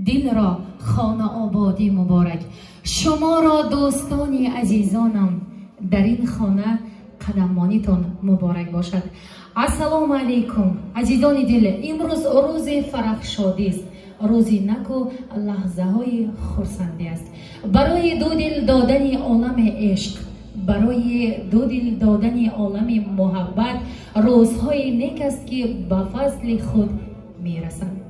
دل را خانه آبادی مبارک. شما را دوستان عزیزانم در این خانه قدمانیتان مبارک باشد. السلام علیکم عزیزان دل، امروز روز فرح شادی است، روزی نکو لحظه های خرسندی است. برای دو دل دادن عالم عشق، برای دو دل دادن عالم محبت، روزهای نیک است که به فضل خود میرسند.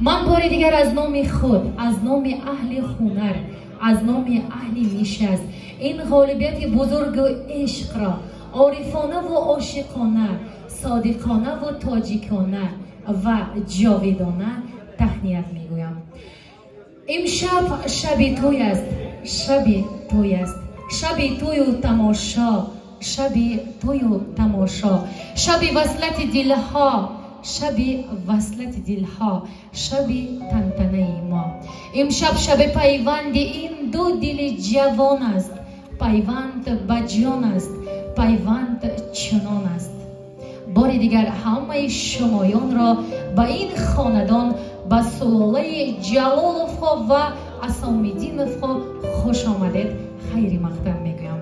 من بار دیگر از نام خود، از نام اهل هنر، از نام اهل نشست، این غالبیت بزرگ عشق را عارفانه و عاشقانه، صادقانه و تاجیکانه و جاویدانه تهنیت میگویم. امشب شب توی است، شب توی است، شب توی و تماشا، شب توی و تماشا، شب وصلت دلها، شب وصلت دلها، شب تنتنه ما. امشب شب پیوند این دو دل جوان است، پیوند به جان است، پیوند چنان است. بار دیگر همه شمایان را به این خاندان، به سلاله جلالوف ها و اسامیدینوف ها خوش آمدید خیر مقدم میگویم.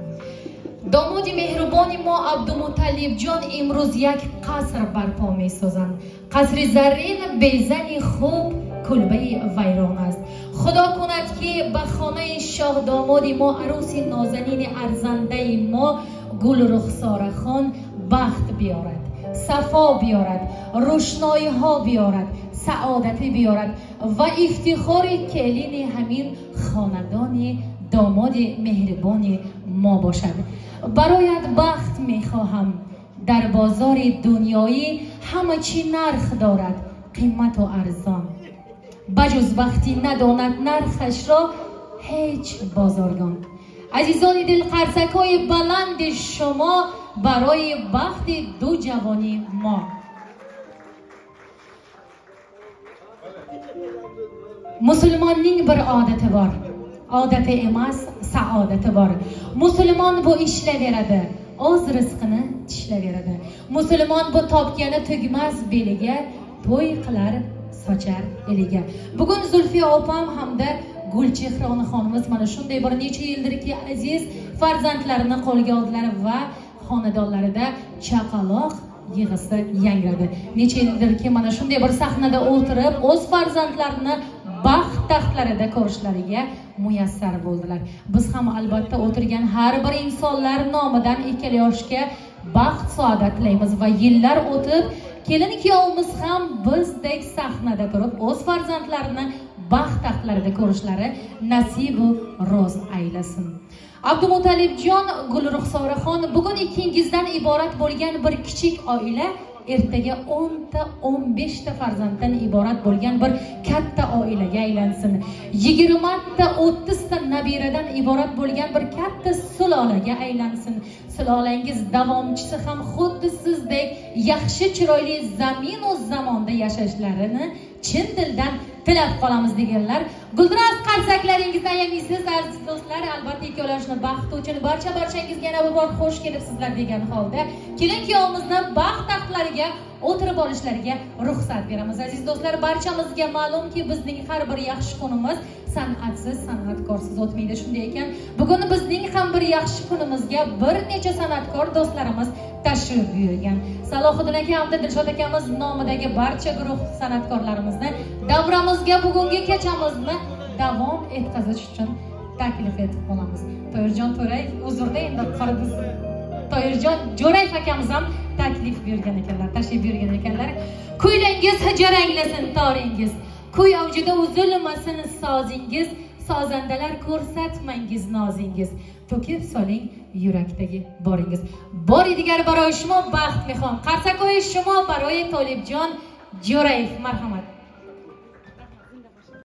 داماد مهربان ما عبدالمطلب جان امروز یک قصر برپا میسازند. قصر زرین بیزن خوب کلبه ویران است. خدا کند که به خانه شاه داماد ما، عروس نازنین ارزنده ما، گل رخساره خان بخت بیارد، صفا بیارد، روشنایی ها بیارد، سعادت بیارد و افتخار کلین همین خاندان داماد مهربان ما باشد. برایت بخت میخواهم. در بازار دنیایی همه چی نرخ دارد، قیمت و ارزان، بجز وقتی نداند نرخش را هیچ بازارگان. عزیزان دل، قرصک‌های بلند شما برای بخت دو جوانی ما. Musulmonning bir odati bor, odati emas, saodati bor. Musulmon bu ishlaveradi, o'z rizqini tishlaveradi. Musulmon bu topgani tugmas beliga, to'y qilar, sochar eliga. Bugun Zulfiya opam hamda Gulchehra onaxonimiz mana shunday bir necha yildirki aziz farzandlarini qo'lga oldilar va xonadonlarida chaqaloq yig'isi yangradi. Necha yildirki mana shunday bir sahnada o'tirib o'z farzandlarini baxt taxtlarida ko'rishlariga muyassar bo'ldilar. Biz ham albatta o'tirgan har bir insonlar nomidan ikkala yoshga baxt saodat tilaymiz va yillar o'tib kelin kuyovimiz ham bizdek sahnada turib o'z farzandlarini baxt taxtlarida ko'rishlari nasibu ro'z aylasin. Abdumutalibjon, Gulruxsoraxon, bugun ikkingizdan iborat bo'lgan bir kichik oila ertaga 10 ta 15 ta farzanddan iborat bo'lgan bir katta oilaga aylansin. 20 ta 30 ta nabiradan iborat bo'lgan bir katta sulolaga aylansin. Sulolangiz davomchisi ham xuddi sizdek yaxshi, chiroyli zamin u zamonda yashashlarini chin dildan tilab qolamiz deganlar. Guldiraz qarsaklaringizni ayamaysiz aziz do'stlar. Albatta ikkalashni baxti uchun barcha barchangizga yana bir bor xush kelibsizlar degan holda kelin kuyovimizni baxt taxtlariga o'tirib olishlariga ruxsat beramiz. Aziz do'stlar, barchamizga ma'lumki, bizning har bir yaxshi kunimiz san'atsiz, san'atkorsiz o'tmaydi. Shunday ekan, bugun bizning ham bir yaxshi kunimizga bir necha san'atkor do'stlarimiz tashrif buyurgan. Salohiddin aka hamda Dilshod akamiz nomidagi barcha guruh san'atkorlarimizni davramizga bugungi kechamizni davom etkazish uchun taklif etib qolamiz. Toyirjon To'rayev, uzrda endi qaradiz. Toyirjon Jo'rayev akamiz ham taklif buyurgan ekanlar, tashrif buyurgan ekanlar. Kuylangiz jaranglasin toringiz, kuy avjida uzilmasin sozingiz, sozandalar ko'rsatmangiz nozingiz, to'kib soling yurakdagi boringiz. Bori digar baroi shumo baxt mexoham. Qarsakoyi shumo baroi Tolibjon Jo'rayev, marhamat.